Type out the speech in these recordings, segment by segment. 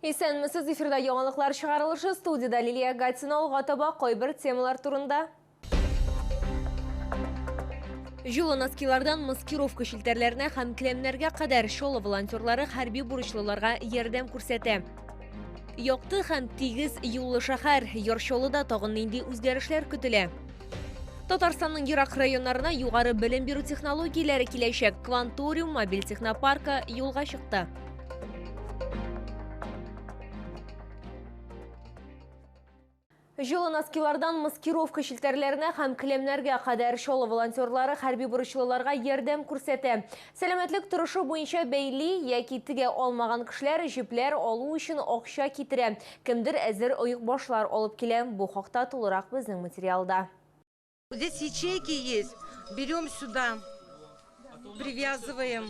Исәнмесез, эфирда яңалыклар чыгарылышы, студияда Лилия Гатина. Алга таба кайбер темалар турында. Җылы носкилардан маскировка челтәрләренә һәм келәмнәргә кадәр Чаллы волонтерлары хәрби бурычлыларга ярдәм күрсәтә. Якты һәм тигез юллы шәһәр. Яр Чаллыда тагын нинди үзгәрешләр көтелә? Татарстанның ерак районнарына югары белем бирү технологияләре киләчәк. Кванториум мобиль технопаркы юлга чыкты. Җылы носкилардан маскировка челтәрләренә һәм келәмнәргә кадәр Чаллы волонтерлары хәрби бурычлыларга ярдәм күрсәтә. Сәламәтлек торышы буенча бәйли яки тегә алмаган кешеләр җепләр алу өчен акча китерә. Кемдер әзер оекбашлар алып килә. Бу хакта тулырак безнең материалда. Здесь ячейки есть. Берем сюда, привязываем.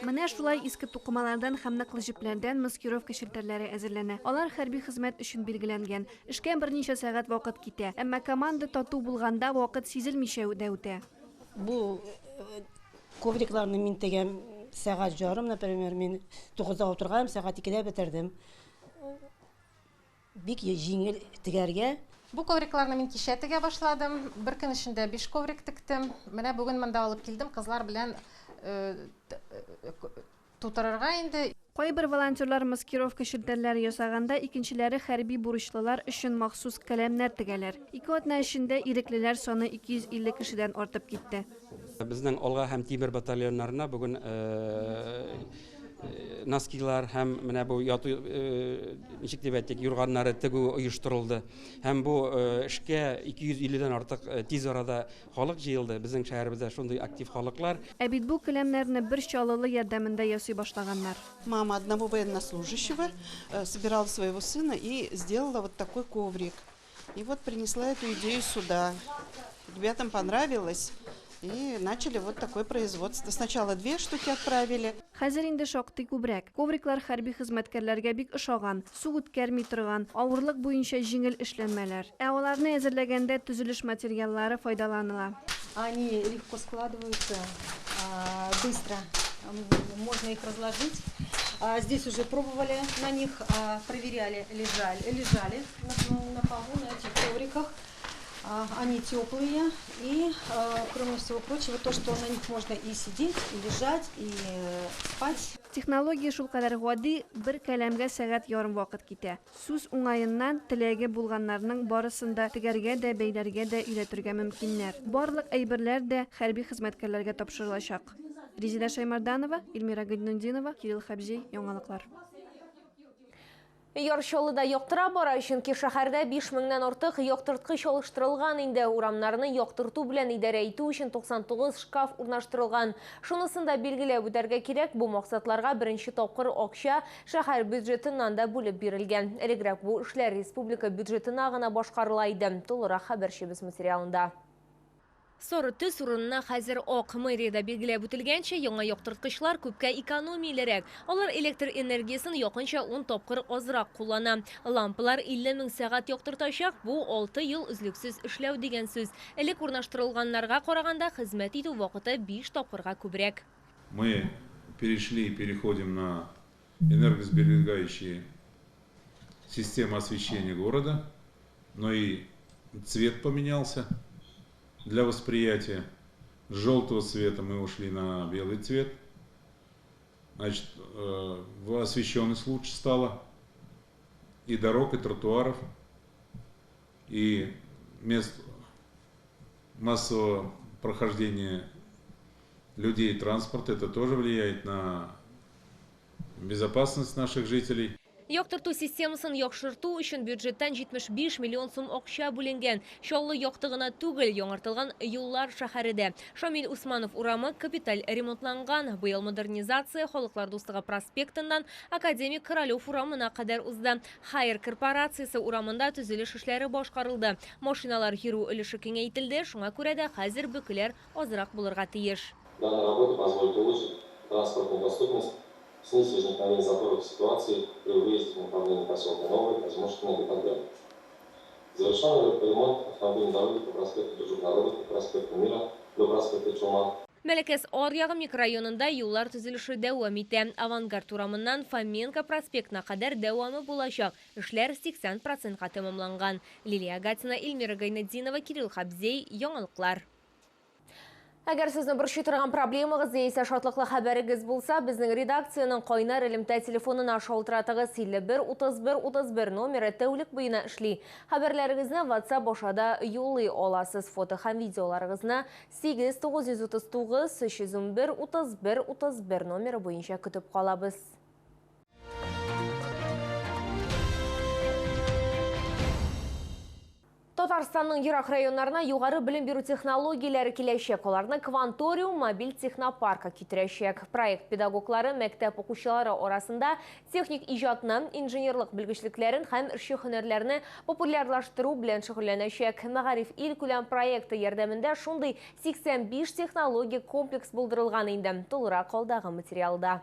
Менә шулай иске тукымалардан һәм ныклы җепләрдән маскировка челтәрләре әзерләнә. Алар хәрби хезмәт өчен билгеләнгән. Эшкә берничә сәгать вакыт китә. Әмма команда тату булганда вакыт сизелмичә дә үтә. Бу коврикларны мин тегәм сәгать ярым, например, мин 9-да утырган, сәгать 2-дә бетердем. Бик җиңел тегәргә. Бу коврикларны мин кичә тегә башладым. Бер көн эчендә 5 коврик тектем. Менә бүген монда алып килдем, кызлар белән тутырырга инде. Кайбер волонтерлар маскировка челтәрләре ясаганда, икенчеләре хәрби бурычлылар өчен махсус каләмнәр тегәләр. Ике атна эчендә иреклеләр саны 250 кешедән артып китте. Безнең Алга һәм Тимер батальоннарына бүген носкилар һәм менә бу яту, ничек дип әйтик, юрганнары тегү оештырылды. Һәм бу эшкә 250-дән артык тиз арада халык җыелды. Безнең шәһәребездә шундый актив халыклар. Ә бит бу келәмнәрне бер чаллылы ярдәмендә ясый башлаганнар. Мама одного военнослужащего собирала своего сына и сделала вот такой коврик. И вот принесла эту идею сюда. Ребятам понравилось. И начали вот такое производство. Сначала 2 штуки отправили. Хәзер инде шактый күбрәк. Ковриклар хәрби хезмәткәрләргә бик ошаган, су үткәрми торган, авырлык буенча җиңел эшләнмәләр. Ә аларны әзерләгәндә төзелеш материаллары файдаланыла. Они легко складываются, быстро можно их разложить. Здесь уже пробовали на них, проверяли, лежали на полу, на этих ковриках. Они теплые и, кроме всего прочего, то, что на них можно и сидеть, и лежать, и спать. Технология шулкадәр гади, бер каләмгә сәгать ярым вакыт китә. Сүз уңаеннан теләге булганнарның барысын да тегәргә дә, бәйләргә дә өйрәтергә мөмкиннәр. Барлык әйберләр дә хәрби хезмәткәрләргә тапшырылачак. Резеда Шаймарданова, Эльмира Гайнутдинова, Кирилл Хабзей, Яңалыклар. Яр Чаллыда яктыра бара, чөнки шәһәрдә 5000-нән артык яктырткыч алыштырылган инде. Урамнарны яктырту белән идарә итү өчен 99 шкаф урнаштырылган. Шунысын да билгеләп үтәргә кирәк, бу максатларга беренче тапкыр акча шәһәр бюджетыннан да бүлеп бирелгән. Элегрәк бу эшләр республика бюджетына гына башкарыла иде. Тулырак хәбәрчебез материалында. Соры төс урынына хәзер ак. Мэриядә билгеләп үтелгәнчә, яңа яктырткычлар күпкә экономиялерәк. Алар электр энергиясен якынча 10 тапкыр азрак куллана. Лампалар 50 мең сәгать яктыртачак, бу 6 ел өзлексез эшләү дигән сүз. Элек урнаштырылганнарга караганда хезмәт итү вакыты 5 тапкырга күбрәк. Мы перешли и переходим на энергосберегающие системы освещения города, но и цвет поменялся. Для восприятия с желтого цвета мы ушли на белый цвет. Значит, освещенность лучше стала. И дорог, и тротуаров, и мест массового прохождения людей и транспорта. Это тоже влияет на безопасность наших жителей. Яктырту системасын яхшырту өчен бюджеттан 75 миллион сум акча бүленгән. Чаллы якты гына түгел, яңартылган юллар шәһәре дә. Шамил Усманов урамы капиталь ремонтланган. Быел модернизация Халыклар дуслыгы проспектыннан Академик Королев урамына кадәр узды. Хайер корпорациясе урамында төзелеш эшләре башкарылды. Машиналар йөрү өлеше киңәйтелде, шуңа күрә дә хәзер бөкеләр азрак булырга тиеш. Данная работа позволит улучшить транспортную доступность, снизить возникновение заторов ситуации при выезде в направлении поселка Новый, Возможно, и так далее. Завершен ремонт автомобильной дороги по проспекту Дружбы народов, по проспекту Мира до проспекта Чулман. Мәләкәс аръягы микрорайонында юллар төзелеше дәвам итә. Авангард урамыннан Фоменко проспектына кадәр дәвамы булачак. Эшләр 80%-ка тәмамланган. Лилия Гатина, Эльмира Гайнетдинова, Кирилл Хабзей, Яңалыклар. Әгәр сезне борчый торган проблемагыз яисә шатлыклы хәбәрегез булса, безнең редакциянең кайнар элемтә телефонына шалтыратыгыз. 51 31 31 номеры тәүлек буена эшли. Хәбәрләрегезне WhatsApp аша да юллый аласыз. Фото һәм видеоларыгызны 8 939 311 31 31 номеры буенча көтеп калабыз. Татарстанның ерак районнарына югары белем бирү технологияләре киләчәк. Аларны Кванториум мобиль технопаркы китерәчәк. Проект педагоглары мәктәп укучылары арасында техник иҗатны, инженерлык белгечлекләрен һәм эшче һөнәрләрне популярлаштыру белән шөгыльләнәчәк. Мәгариф илкүләм проекты ярдәмендә шундый 85 технологик комплекс булдырылган инде. Тулырак алдагы материалда.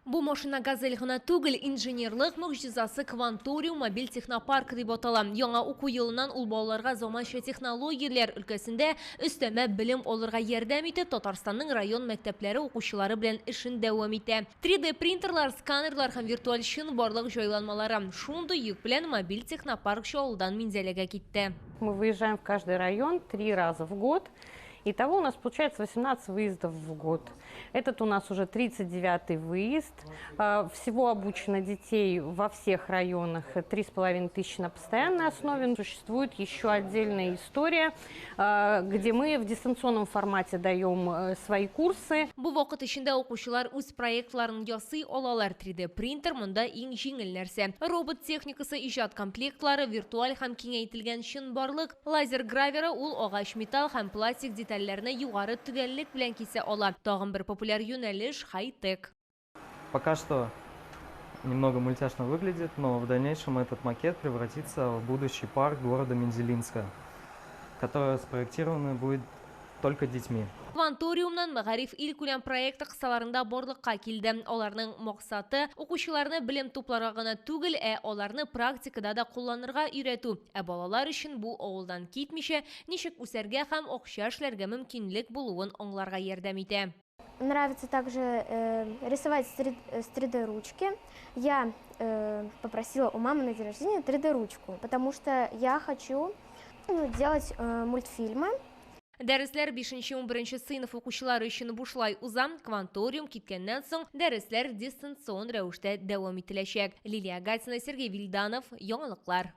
Бу машина «Газель» гына түгел, инженерлык могҗизасы Кванториум мобиль технопарк дип атала. Яңа уку елыннан ул балаларга заманча технологияләр өлкәсендә өстәмә белем алырга ярдәм итеп, Татарстанның район мәктәпләре укучылары белән эшен дәвам итә. 3D принтерлар, сканерлар һәм виртуаль чынбарлык җайланмалары. Шундый йөк белән мобиль технопарк Чаллыдан Минзәләгә китте. Мы выезжаем в каждый район 3 раза в год. Итого у нас получается 18 выездов в год. Этот у нас уже 39-й выезд. Всего обучено детей во всех районах 3,5 тысячи на постоянной основе. Существует еще отдельная история, где мы в дистанционном формате даем свои курсы. Бу вакыт эчендә укучылар үз проектларын ясый алалар. 3D принтер монда иң җиңел нәрсә. Робот техникасы, иҗат комплектлары, виртуаль һәм киңәйтелгән чынбарлык, лазер граверы, ул агач, металл һәм пластик детальләрне югары төгәллек белән кисә ала. Тагын бер популяр юнәлеш хай-тек. Пока что немного мультяшно выглядит, но в дальнейшем этот макет превратится в будущий парк города Мензелинска, который спроектирован будет только детьми. Кванториумнан Мәгариф илкүләм проекты кысаларында барлыкка килде. Аларның максаты укучыларны белем тупларга гына түгел, ә аларны практикада да кулланырга өйрәтү. Ә балалар өчен бу авылдан китмичә ничек үсәргә һәм акча эшләргә мөмкинлек булуын аңларга ярдәм итә. Нравится также рисовать с 3D-ручки. Я попросила у мамы на день рождения 3D-ручку, потому что я хочу делать мультфильмы. Дәресләр 5-11 сыйныф укучылары өчен бушлай уза. Кванториум киткәннән соң дәресләр дистанцион рәвештә дәвам ителәчәк. Лилия Гатина, Сергей Вильданов, Яңалыклар.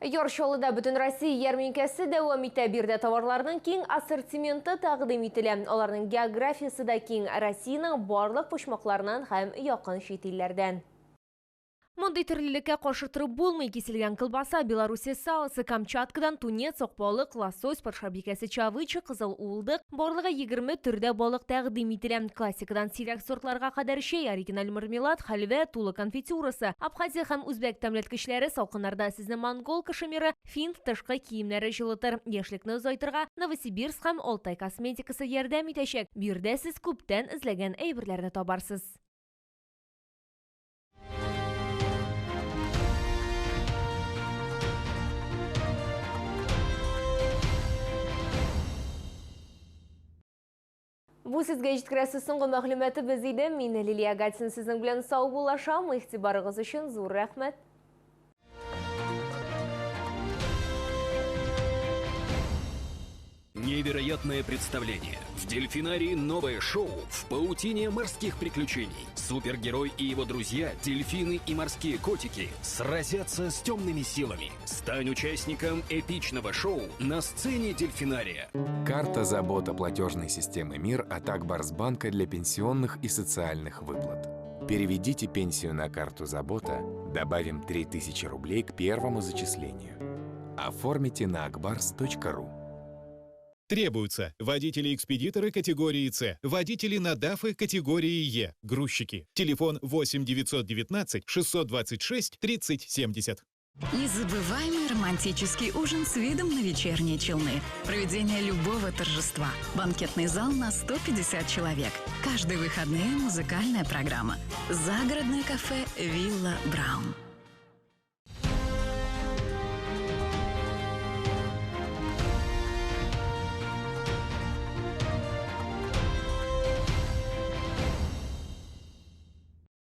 Яр Чаллыда бөтен Россия ярминкәсе дәвам итә. Биредә товарларның киң ассортименты тәкъдим ителә. Аларның географиясе дә киң. Россиянең барлык почмакларыннан һәм якын чит илләрдән. Мондый төрлелеккә каршы торып булмый. Киселгән колбаса, Белоруссия салосы, Камчаткадан тунец, акбалык, лосось, патшабикәсе чавычы, кызыл уылдык. Барлыгы 20 төрдә балык тәкъдим ителә. Классикадан сирәк сортларга кадәр чәй, оригиналь мармелад, хәлвә, тулы конфитюрасы, Абхазия һәм үзбәк тәмләткечләре, салкыннарда сезне монгол кашемиры, фин тышкы киемнәре җылытыр. Яшьлекне озайтырга Новосибирск һәм Алтай косметикасы ярдәм итәчәк. Биредә сез күптән эзләгән әйберләрне табарсыз. Бу сезгә җиткерәсе соңгы мәгълүматыбыз иде. Мин Лилия Гатин сезнең белән саубуллашам. Игътибарыгыз өчен зур рәхмәт. Невероятное представление. В дельфинарии новое шоу «В паутине морских приключений». Супергерой и его друзья, дельфины и морские котики, сразятся с темными силами. Стань участником эпичного шоу на сцене дельфинария. Карта «Забота» платежной системы МИР от Акбарсбанка для пенсионных и социальных выплат. Переведите пенсию на карту «Забота», добавим 3000 рублей к первому зачислению. Оформите на akbars.ru. Требуются водители-экспедиторы категории С, водители на ДАФы категории Е, грузчики. Телефон 8 919 626 30 70. Незабываемый романтический ужин с видом на вечерние Челны. Проведение любого торжества. Банкетный зал на 150 человек. Каждые выходные музыкальная программа. Загородное кафе «Вилла Браун».